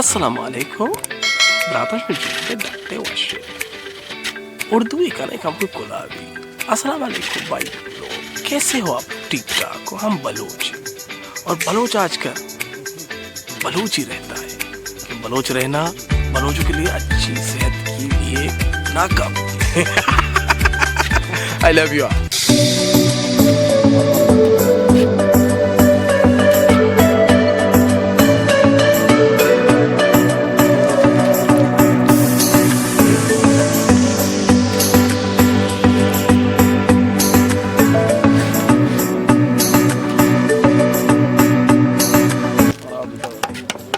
السلام علیکم۔ براتاں، شمئے جند ءَ ڈٹ ءُ وش اِنت؟ اردو ءَ کن ئے کمو گلابی۔ السلام علیکم بھائی لوگ، کیسے ہو آپ؟ ٹھیک ٹھاک ہو؟ ہم بلوچ ہیں۔ اور بلوچ آج کل بلوچ ہی رہتا ہے، کہ بلوچ رہنا بلوچوں کے لیے اچھی صحت کے لیے ناکام۔ I love you all.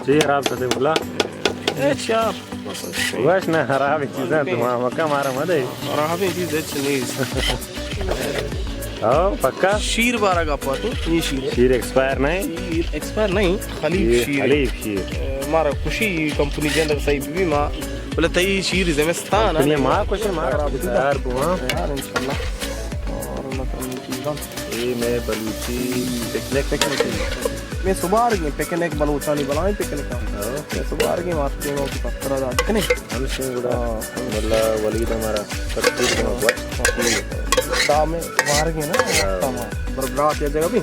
چی حراب کتے بلا؟ اے چار، بس اچھا۔ وش نہ حراب چیزاں تو ماں مکہ مارا مدے۔ حراب چیز اچ نیست۔ او، پکا؟ شیر بارا گپا تو، یہ شیر ہے۔ شیر ایکسپائر نہیں؟ شیر ایکسپائر نہیں، خلیب یہ شیر ہے۔ خلیب شیر۔ اے، مارا خوشی کمپنی جندر صحیح بھی ما، بولے تئی شیر زمستان کمپنی ہے۔ ما خوش ہے، مارا تیار کو، ہاں۔ یار، انشاءاللہ۔ اور اللہ تعالیٰ کی چیزاں۔ اے مئے بلوچی پکنک۔ پکنک۔ مئے سبارگیں پکنک، بلوچانی بلائیں پکنک۔ ہاں۔ مئے سبارگیں واسطے ما وتی پتر ءَ دات کنیں۔ ہمشیں گڑا ہاں۔ ملا ولید ہمارا ترتیب کنگ وقت۔ دام وارگیں نا، ہاں۔ وقت ہما۔ بر برات یا جگہ بھی۔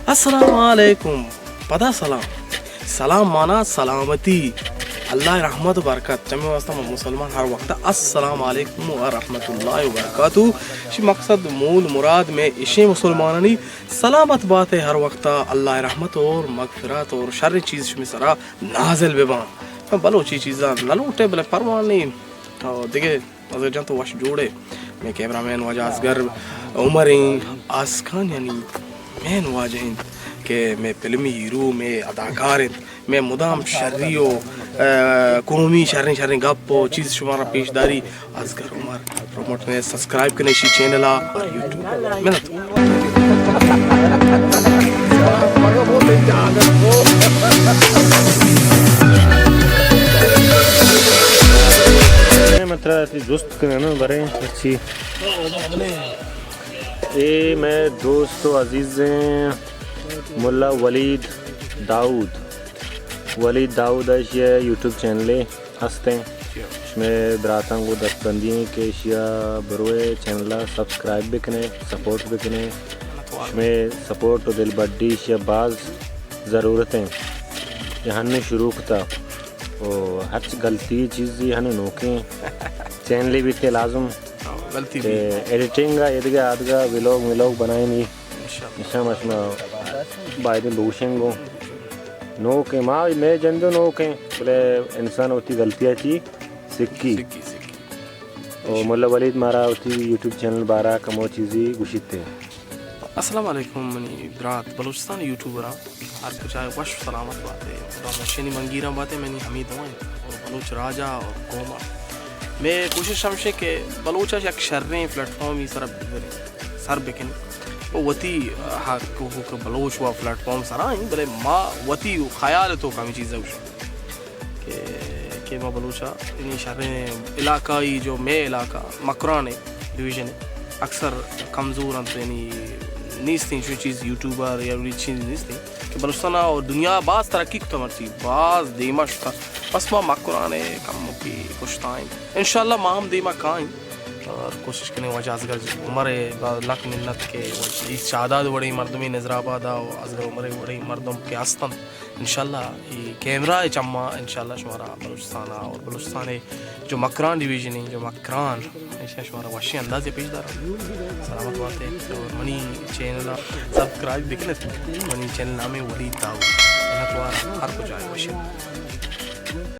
السلام علیکم۔ پدا سلام۔ سلام مانا سلامتی۔ اللہ ءِ رحمت ءُ برکت۔ چمے واسطہ ما مسلمان ہر وقت السلام علیکم و رحمت اللہ و برکاتہ۔ شی مقصد، مول مراد مئے اشیں مسلمانانی سلامت بات ئے ہر وقت اللہ ءِ رحمت اور مغفرت اور شر چیز شمے سرا نازل بباں۔ بلوچی چیزاں نہ لوٹے بلے پرواہ نہیں۔ اور دگہ اصغر جان تو وش جوڑ ئے۔ مئے کیمرہ مین واجہ اصغر عمر ایں، آسکان یعنی مین واجہ انت کہ مئے فلمی ہیرو، مئے اداکار انت، مئے مدام شری و، آ، قومی شریں شریں گپ و چیز شمارا پیش داری۔ اصغر عمر پروموٹ، مئے سبسکرائب کنے شی چینل آ اور یوٹیوب۔ منت۔ من ترا جست کناں نا، برے مرچی۔ اے مئے دوست و عزیزیں ملا ولید داؤد۔ ولید داؤد ءِ ایشی ءِ یوٹیوب چینلے ہستیں۔ شمئے براتاں گوں دستبندی ایں کہ ایشی ءَ بروئے چینل ءَ سبسکرائب بکنے، سپورٹ بکنے۔ شمئے سپورٹ و دلبڈی ایشی ءَ باز ضرورت ایں۔ یہ ہنو شروع کتا۔ او ہرچ غلطی چیزی ہنو نوکیں چینلے بیتے لازم۔ ہاں، غلطی تے بھی۔ ایڈیٹنگ ءَ ایدگہ آدگہ ویلوگ ملوگ بنائینی۔ انشاءاللہ۔ انشاءاللہ شما باید بوشنگو۔ نوکیں ما، مئے جندو نوکیں، بلے انسان وتی غلطی ءَ چی سکی۔ سکی، سکی۔ او ملا ولید مارا وتی یوٹیوب چینل بارا کمو چیزی گوشیتے۔ السلام علیکم منی برات بلوچستان یوٹیوبراں، ہر کجا ئے وش سلامت باتے، خدا وشیانی منگیراں باتے، منی ہمے دعا انت اور بلوچ راجا اور قوما۔ مئے کوشش ہمشے کہ بلوچا یک شریں پلیٹ فارمی سر ببریں، سر بکنیں۔ و وتی حق حقوق بلوچ و پلیٹ فارم سرا انت، بلے ما وتی خیال تو کمی چیز گوشیں۔ کہ، کہ ما بلوچا یعنی شریں علاقائی جو مئے علاقہ مکران ڈویژن اکثر کمزور انت، یعنی نیستیں چو چیز یوٹیوبر یا ویڈیو چیز نیستیں کہ بلوچستان اور دنیا باز ترقی کتا مرچی باز دیما شتا، بس ما مکران کمکی کشتائیں۔ انشاءاللہ ما ہم دیما کائیں اور کوشش کنیں۔ واجہ اصغر عمر با لک منت کہ ایس شاداد وڑیں مردمی نظر آباد و اصغر عمر وڑیں مردم کہ ہستن۔ انشاءاللہ اے کیمرہ ءِ چماں انشاءاللہ شمارا بلوچستان ءَ اور بلوچستان ءِ جو مکران ڈویژن ایں، جو مکران، ایشاں شمارا وشیں اندازے پیش داراں۔ سلامت باتے اور منی چینل ءَ سبسکرائب بکنت۔ منی چینل نام ولید داؤد۔ منت وار ہر کجا ئے وشیں۔